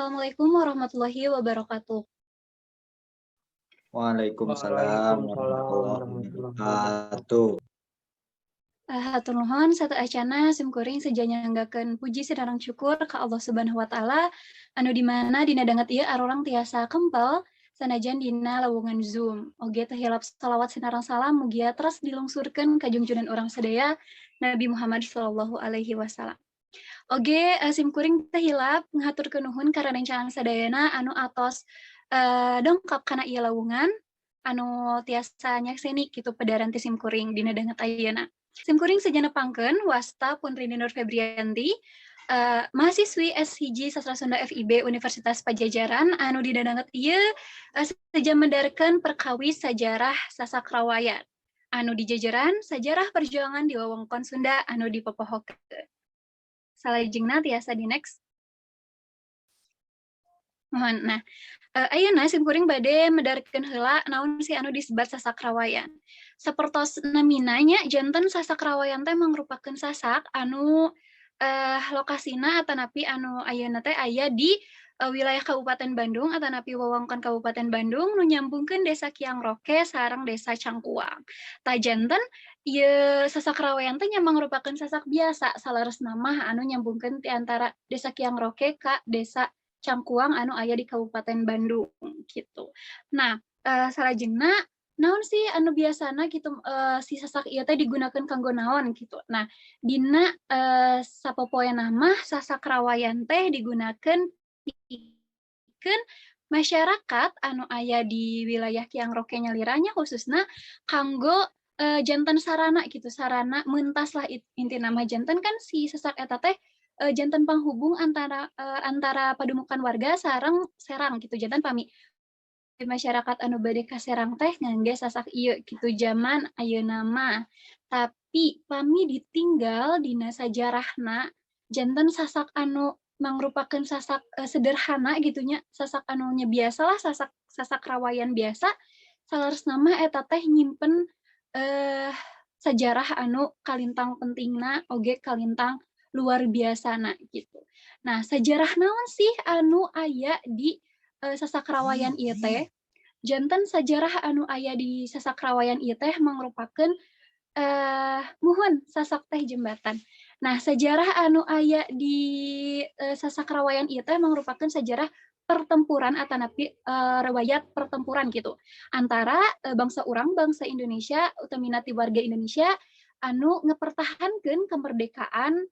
Wassalamualaikum warahmatullahi wabarakatuh. Waalaikumsalam Waalaikumsalam warahmatullahi warahmatullahi wabarakatuh. Hatur nuhun sateuacanna simkuring seja nyanggakeun puji sareng syukur ka Allah Subhanahu wa Taala, anu di mana dina danget ieu arurang tiasa kempel sanajan dina lawungan Zoom. Oge teu hilap shalawat sinareng salam mugia teras dilungsurkeun ka junjunan urang sadaya, Nabi Muhammad sallallahu alaihi wasallam. Oge simkuring teu hilap ngahaturkeun nuhun ka rerencangan sadayana anu atos dongkap kana ieu lawungan, anu tiasa nyakseni kitu pedaran ti simkuring dina danget ayeuna. Simkuring seja nepangkeun, wasta pun Rini Nur Febrianti, mahasiswi S1 Sastra Sunda FIB Universitas Padjadjaran, anu dina danget ieu seja medarkeun perkawis sajarah Sasak Rawayan anu dijajaran sajarah perjuangan di wewengkon Sunda anu dipopohokeun. Salajengna tiasa di next. Mohon. Nah, ayeuna simkuring bade medarkeun heula naon sih anu disebat Sasak Rawayan. Sapertos namina nya, janten Sasak Rawayan teh mangrupakeun sasak anu lokasina atanapi anu ayeuna teh aya di wilayah Kabupaten Bandung atanapi wewengkon Kabupaten Bandung nu nyambungkeun Desa Kiang Roke sareng Desa Cangkuang. Tah, janten ieu Sasak Rawayan teh nya mangrupakeun sasak biasa saleresna mah, anu nyambungkeun ti antara Desa Kiang Roke ka Desa Cangkuang anu aya di Kabupaten Bandung gitu. Nah, salajengna naon sih anu biasana gitu, si sasak ieu teh digunakeun kanggo naon gitu. Nah, dina sapopoena mah Sasak Rawayan teh digunakeun pikeun masyarakat anu aya di wilayah Kiang Roke nyalira nya, khususna kanggo janten sarana gitu, sarana mentas lah intina mah. Janten kan si sasak eta teh janten panghubung antara padumukan warga sareng Serang gitu. Janten pami masyarakat anu bade ka Serang teh ngangge sasak ieu gitu jaman ayeuna mah. Tapi pami ditinggal dina sajarahna, janten sasak anu mangrupakeun sasak sederhana gitu nya, sasak anu nya biasalah, sasak Sasak Rawayan biasa, saleresna mah eta teh nyimpen sajarah anu kalintang pentingna oge kalintang luar biasana gitu. Nah, sajarah naon sih anu aya di Sasak Rawayan ieu teh? Janten sajarah anu aya di Sasak Rawayan ieu teh mangrupakeun muhun, sasak teh jembatan. Nah, sajarah anu aya di Sasak Rawayan ieu teh mangrupakeun sajarah pertempuran atanapi riwayat pertempuran gitu antara bangsa urang, bangsa Indonesia, utamina ti warga Indonesia anu ngepertahankeun kemerdekaan,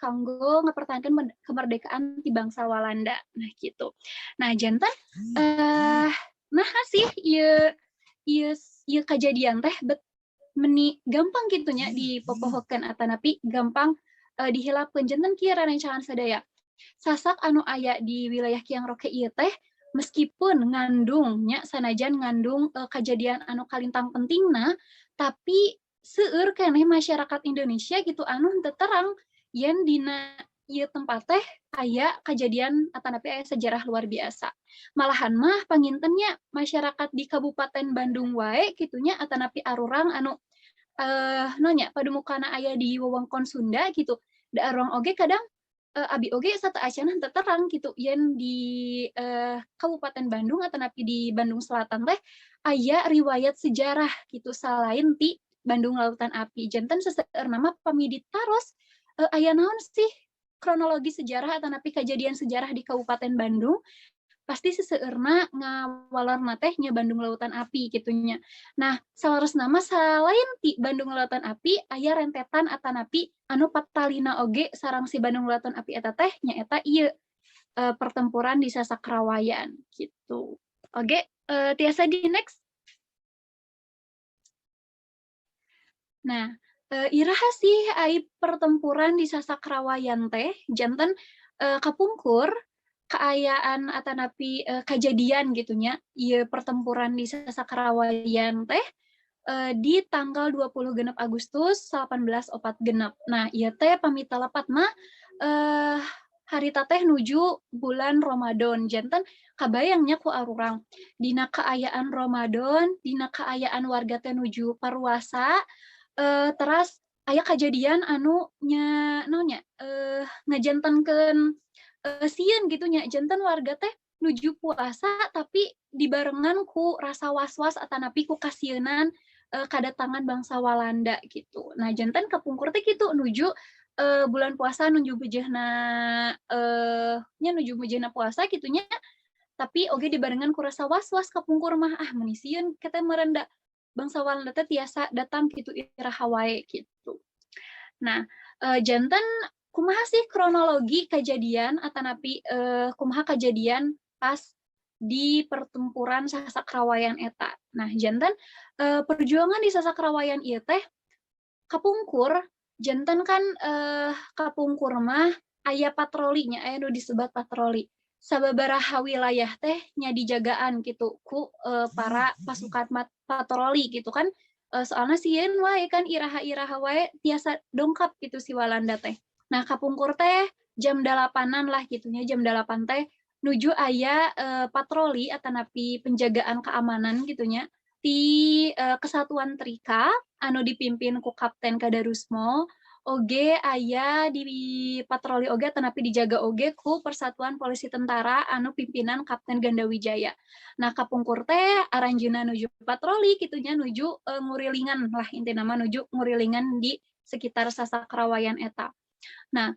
kanggo ngepertahankeun kemerdekaan ti bangsa Walanda. Nah, gitu. Nah, janten naha sih ieu ieu ieu kajadian teh bet meni gampang gitu nya dipopohokeun atanapi gampang dihilapkeun. Janten kieu, rerencangan sadaya. Sasak anu aya di wilayah Kiang Roke ieu teh meskipun ngandung nya, sanajan ngandung kajadian anu kalintang pentingna, tapi seueur keneh masyarakat Indonesia gitu anu henteu terang yen dina ieu tempat teh aya kajadian atanapi aya sejarah luar biasa. Malahan mah panginten nya masyarakat di Kabupaten Bandung wae kitu nya, atanapi arurang anu naon nya, padumukanna aya di wewengkon Sunda gitu, da arurang oge kadang abi oge sateuacan henteu terang gitu yen di Kabupaten Bandung atanapi di Bandung Selatan teh aya riwayat sejarah gitu salain ti Bandung Lautan Api. Janten seseueurna mah pami ditaros aya naon sih kronologi sejarah atanapi kajadian sejarah di Kabupaten Bandung, pasti seseueurna ngawalerna teh nya Bandung Lautan Api kitu nya. Nah, saleresna mah salain ti Bandung Lautan Api aya rentetan atanapi anu patalina oge sareng si Bandung Lautan Api eta teh nyaeta ieu pertempuran di Sasak Rawayan gitu. Oge, tiasa di next. Nah, iraha sih ai pertempuran di Sasak Rawayan teh? Janten kapungkur kaayaan atanapi kajadian gitu nya, ieu pertempuran di Sasak Rawayan teh di tanggal 26 Agustus 1846. Nah, ieu teh pami telepat mah harita teh nuju bulan Ramadan. Janten kabayang nya ku arurang dina kaayaan Ramadan, dina kaayaan warga teh nuju paruasa, teras aya kajadian anu nya naon nya, ngajantenkeun Sieun gitu nya, janten warga teh nuju puasa tapi dibarengan ku rasa was-was atanapi ku kasieunan kadatangan bangsa Walanda gitu. Nah, janten kapungkur teh kitu nuju bulan puasa, nuju bejeuhna nya nuju bejeuhna puasa kitu nya, tapi oge dibarengan ku rasa was-was kapungkur mah, ah, meuni sieun kita meureun da bangsa Walanda teh tiasa datang kitu iraha wae gitu. Nah, janten kumaha sih kronologi kejadian atanapi kumaha kejadian pas di pertempuran Sasakrawayan eta. Nah, janten perjuangan di Sasakrawayan ieu teh kapungkur janten kan kapungkur mah aya patrolinya, aya nu disebat patroli. Sababaraha wilayah teh nya dijagaan gitu ku para pasukan patroli gitu kan, soalna sieun wae kan iraha-iraha wae tiasa dongkap gitu si Walanda teh. Nah, kapungkur teh jam 8-an lah gitu nya, jam 8 teh nuju aya patroli atanapi penjagaan keamanan gitu nya ti Kesatuan Trika anu dipimpin ku Kapten Kadarusmo, oge aya di patroli oge atanapi dijaga oge ku Persatuan Polisi Tentara anu pimpinan Kapten Gandawijaya. Nah, kapungkur teh aranjeunna nuju patroli kitu nya, nuju ngurilingan lah, intina mah nuju ngurilingan di sekitar Sasakrawayan eta. Nah,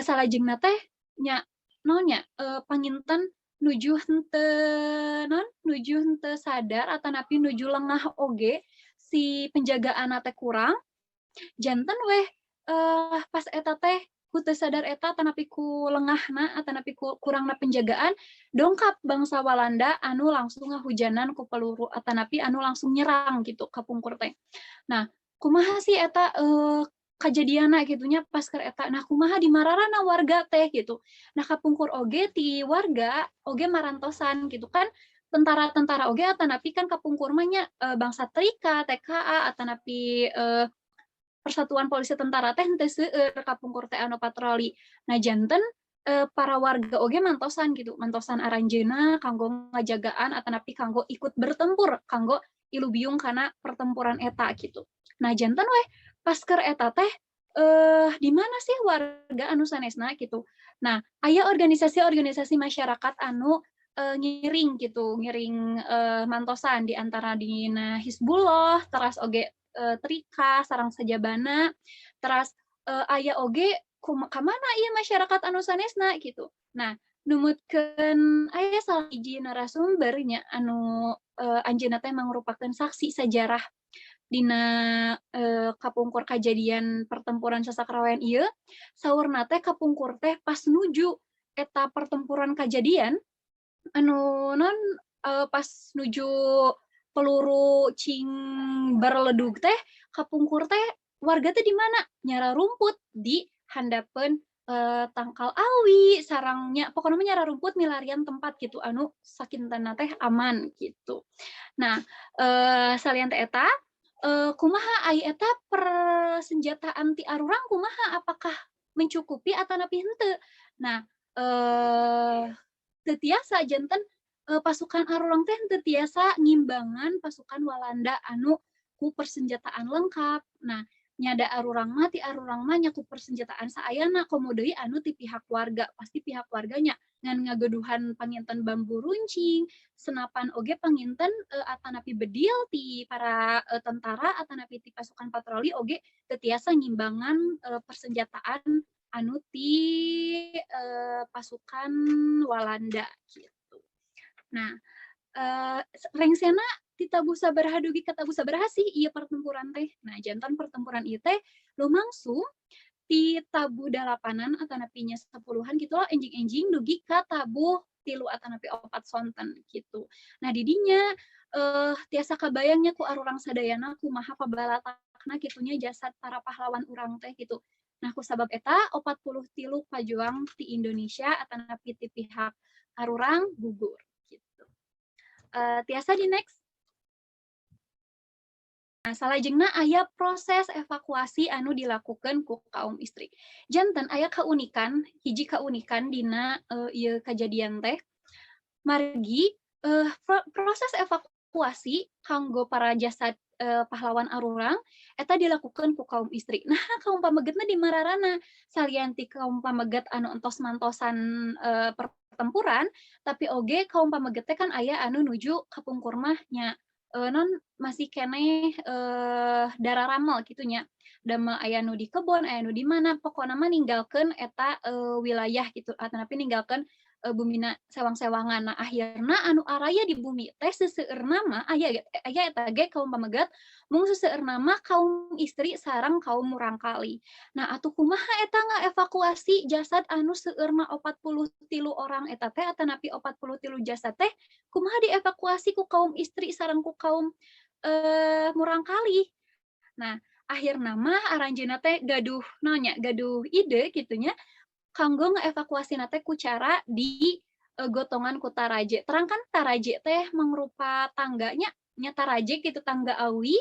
salajengna teh nya naon nya, panginten nuju henteu naon, nuju henteu sadar atanapi nuju lengah oge si penjagaanna teh kurang, janten weh pas eta teh ku teu sadar eta atanapi ku lengahna atanapi ku kurangna penjagaan, dongkap bangsa Walanda anu langsung ngahujanan ku peluru atanapi anu langsung nyerang gitu kapungkur teh. Nah, kumaha sih eta kajadianna kitu nya pas keur eta? Nah, kumaha di mararana warga teh gitu. Nah, kapungkur oge ti warga oge marantosan gitu kan, tentara-tentara oge atanapi kan kapungkur mah nya bangsa Trika, TKA, atanapi Persatuan Polisi Tentara teh henteu seueur kapungkur teh anu patroli. Nah, janten para warga oge mantosan gitu, mantosan aranjeunna kanggo ngajagaan atanapi kanggo ikut bertempur, kanggo ilubiung kana pertempuran eta gitu. Nah, janten weh pas keur eta teh di mana sih warga anu sanesna gitu. Nah, aya organisasi-organisasi masyarakat anu ngiring gitu, ngiring mantosan di antara dina Hizbullah, teras oge Trika sareng sajabana, teras aya oge ka mana ieu masyarakat anu sanesna gitu. Nah, numutkeun aya salah hiji narasumber nya anu anjeunna teh mangrupakeun saksi sajarah dina kapungkur kajadian pertempuran Sasakrawayan ieu, saurna teh kapungkur teh pas nuju eta pertempuran kajadian anu naon, pas nuju peluru cing berledug teh, kapungkur teh warga teh di mana? Nyararumput di handapeun tangkal awi sareng nya pokona mah nyararumput milarian tempat gitu anu sakintenna teh aman gitu. Nah, salian ti eta, kumaha ai eta persenjataan ti arurang kumaha, apakah mencukupi atanapi henteu? Nah, teu tiasa, janten pasukan arurang teh henteu tiasa ngimbangan pasukan Walanda anu ku persenjataan lengkap. Nah, nya da arurang mah ti arurang mah nya ku persenjataan saayana, komo deui anu ti pihak warga, pasti pihak warga nya ngan ngageduhan panginten bambu runcing, senapan oge panginten atanapi bedil ti para tentara atanapi ti pasukan patroli oge teu tiasa ngimbangan persenjataan anu ti pasukan Walanda gitu. Nah, rengsena ti tabuh sabaraha dugi ka tabuh sabaraha sih ieu pertempuran teh? Nah, janten pertempuran ieu teh lumangsung ti tabuh 8-an atanapi nya 10-an gitu lah, enjing-enjing dugi ka tabuh 3 atanapi 4 sonten gitu. Nah, di dinya tiasa kabayang nya ku arurang sadayana kumaha pabalatakna kitu nya jasad para pahlawan urang teh gitu. Nah, kusabab eta 43 pajuang ti Indonesia atanapi ti pihak arurang gugur gitu. Tiasa di next. Nah, salajengna aya proses evakuasi anu dilakukeun ku kaum istri. Janten aya kaunikan, hiji kaunikan dina ieu kajadian teh, margi proses evakuasi kanggo para jasad pahlawan arurang eta dilakukeun ku kaum istri. Nah, kaum pamegetna di mararana? Salian ti kaum pameget anu entos mantosan pertempuran, tapi oge kaum pameget teh kan aya anu nuju kapungkur mah nya, non masih keneh dararamel kitu nya, damel aya nu di kebon, aya nu di mana, pokona mah ninggalkeun eta wilayah gitu, atanapi ninggalkeun bumina sewang-sewangan. Nah, akhirna anu araya di bumi teh seseueurna mah aya ge aya eta ge kaum pameget, mung seseueurna mah kaum istri sareng kaum murangkalih. Nah, atuh kumaha eta ngaevakuasi jasad anu seueurna 43 orang eta teh atanapi 43 jasad teh, kumaha dievakuasi ku kaum istri sareng ku kaum murangkalih? Nah, akhirna mah aranjeunna teh gaduh naon nya, gaduh ide kitu nya, kanggo ngaevakuasina teh ku cara di gotongan ku taraje. Terang kan taraje teh mangrupa tangga nya, nya taraje kitu, tangga awi.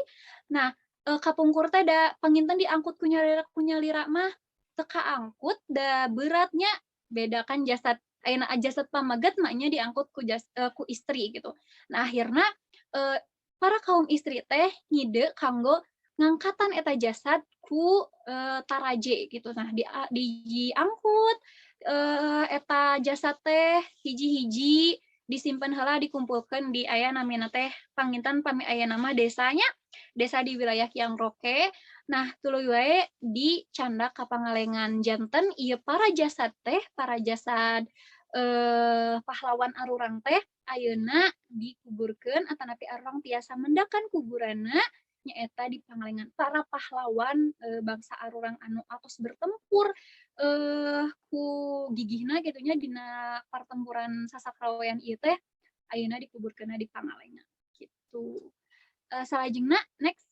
Nah, kapungkur teh da panginten diangkut ku nyalira mah teu kaangkut da berat nya, beda kan jasad ayeuna jasad pameget mah nya diangkut ku istri gitu. Nah, akhirna para kaum istri teh ngide kanggo ngangkatan eta jasad ku taraje gitu. Nah, diangkut eta jasad teh hiji-hiji, disimpen heula, dikumpulkeun di aya namina teh panginten pami ayeuna mah desanya, desa di wilayah Kiang Roke. Nah, tuluy wae dicandak ka Pangalengan. Janten ieu para jasad teh, para jasad pahlawan arurang teh ayeuna dikuburkeun atanapi arurang tiasa mendakan kuburanna nyaeta di Pangalengan. Para pahlawan bangsa arurang anu atos bertempur ku gigihna kitu nya dina pertempuran Sasakrawean ieu teh ayeuna dikuburkeunna di Pangalengan gitu. Salajengna next.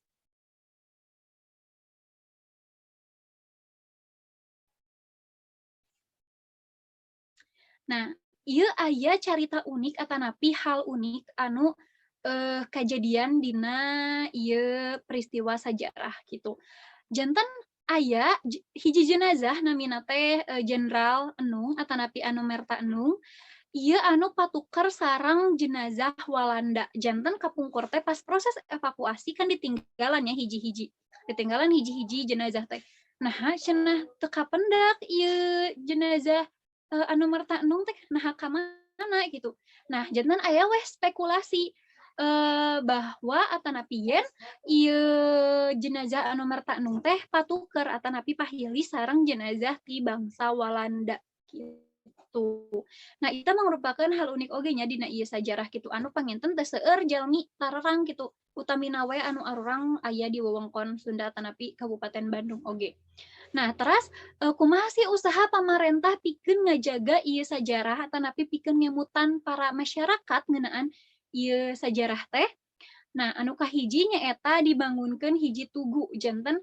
Nah, ieu aya carita unik atanapi hal unik anu kajadian dina ieu peristiwa sajarah gitu. Janten aya hiji jenazah namina teh Jenderal Enung atanapi Anumerta Enung, ieu anu patuker sareng jenazah Walanda. Janten kapungkur teh pas proses evakuasi kan ditinggalan ya hiji-hiji. Ditinggalan hiji-hiji jenazah teh. Naha cenah teu kapendak ieu jenazah Anumerta Enung teh, naha ka mana gitu. Nah, janten aya weh spekulasi bahwa atanapi yen ieu jenazah Anumerta Enung teh patuker atanapi pahili sareng jenazah ti bangsa Walanda gitu. Nah, itu merupakan hal unik oge nya dina ieu sajarah gitu, anu panginten teu seueur jalmi tarerang gitu, utamina we anu arurang aya di wewengkon Sunda atanapi Kabupaten Bandung oge. Nah, teras kumaha sih usaha pamarentah pikeun ngajaga ieu sajarah atanapi pikeun ngemutan para masyarakat ngeunaan ieu sajarah teh? Nah, anu kahiji nyaeta dibangunkeun hiji tugu. Janten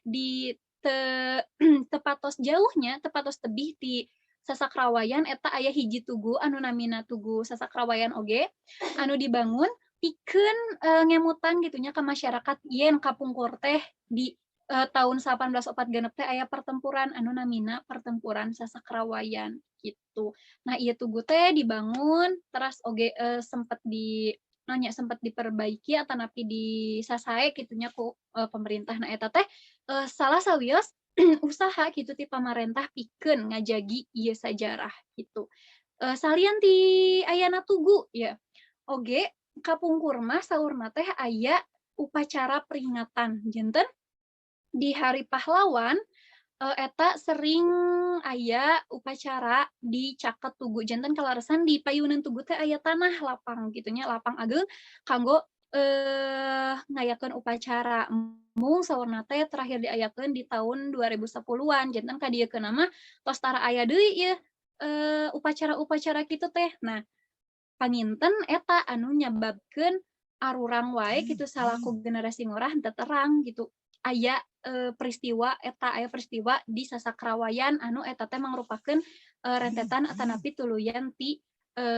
di teu patos jauhnya, teu patos tebih ti Sasakrawayan eta aya hiji tugu anu namina Tugu Sasakrawayan oge, anu dibangun pikeun ngemutan gitu nya ka masyarakat yen kapungkur teh di tahun 1846 teh aya pertempuran anu namina Pertempuran Sasakrawayan gitu. Nah, ieu tugu teh dibangun teras oge sempet di naon nya, sempet diperbaiki atanapi disasae kitu nya ku pemerintah. Nah, eta teh salah sawios usaha kitu ti pamarentah pikeun ngajagi ieu sajarah gitu. Salian ti ayana tugu ya, oge kapungkur mah saurna teh aya upacara peringatan. Janten di Hari Pahlawan eta sering aya upacara di caket tugu. Janten kaleresan di payuneun tugu teh aya tanah lapang gitu nya, lapang ageung kanggo ngayakeun upacara. Mung saurna teh terakhir diayakeun di tahun 2010-an, janten ka diekeunna mah tos tara aya deui ieu upacara-upacara kitu teh. Nah, panginten eta anu nyababkeun arurang wae kitu salaku generasi ngora henteu terang gitu aya peristiwa eta, aya peristiwa di Sasakrawayan anu eta teh mangrupakeun rentetan atanapi tuluyan ti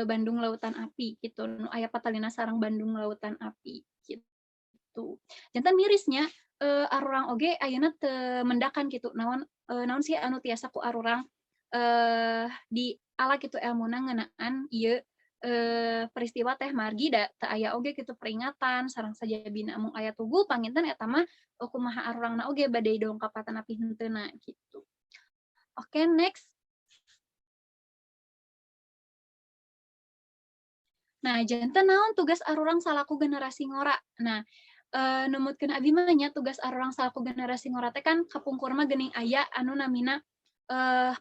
Bandung Lautan Api gitu, nu aya patalina sareng Bandung Lautan Api gitu. Janten mirisnya arurang oge ayeuna teu mendakan kitu naon naon sih anu tiasa ku arurang diala kitu elmuna ngeunaan ieu Peristiwa teh margi da teu aya oge kitu peringatan sareng sajabina mung aya tugu, panginten eta mah kumaha arurangna oge bade dongkap atanapi henteuna gitu. Oke, next. Nah, janten naon tugas arurang salaku generasi ngora? Nah, numutkeun abi mah nya, tugas arurang salaku generasi ngora teh kan kapungkur mah geuning aya anu namina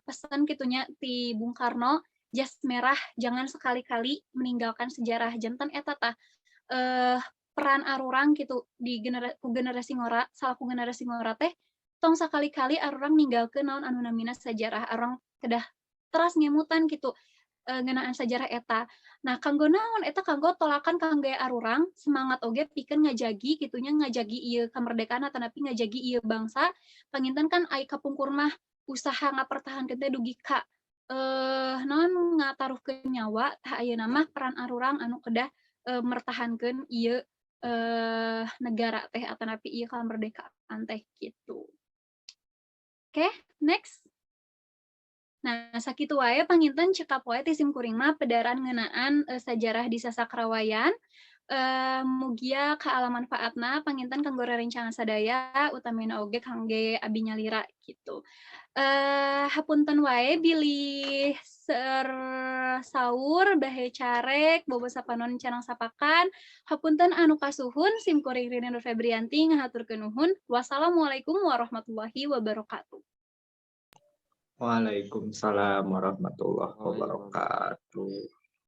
pesan kitu nya ti Bung Karno, jas merah jangan sekali-kali meninggalkan sejarah. Janten eta tah peran arurang gitu di ku generasi ngora, salaku generasi ngora teh tong sakali-kali arurang ninggalkeun naon anu namina sejarah. Arurang kedah teras ngemutan gitu ngeunaan sajarah eta. Nah, kanggo naon eta? Kanggo tolakan kangge arurang semangat oge pikeun ngajagi kitu nya, ngajagi ieu kemerdekaan atanapi ngajagi ieu bangsa. Panginten kan ai kapungkur mah usaha ngapertahankeun teh dugi ka naon, ngataruhkeun nyawa. Tah, ayeuna mah peran arurang anu kedah mertahankeun ieu negara teh atanapi ieu kemerdekaan teh gitu. Oke, next. Nah, sakitu wae panginten cekap wae ti sim kuring mah pedaran ngeunaan sajarah di Sasakrawayan. Mugia kaala manfaatna panginten kanggo rerencangan sadaya, utamina oge kangge abi nyalira gitu. Hapunten wae bilih seueur saur, bahe carek, bobo sapanon canang sapakan. Hapunten anu kasuhun, sim kuring Rini Nur Febrianti ngahaturkeun nuhun. Wassalamualaikum warahmatullahi wabarakatuh. Waalaikumsalam warahmatullahi wabarakatuh.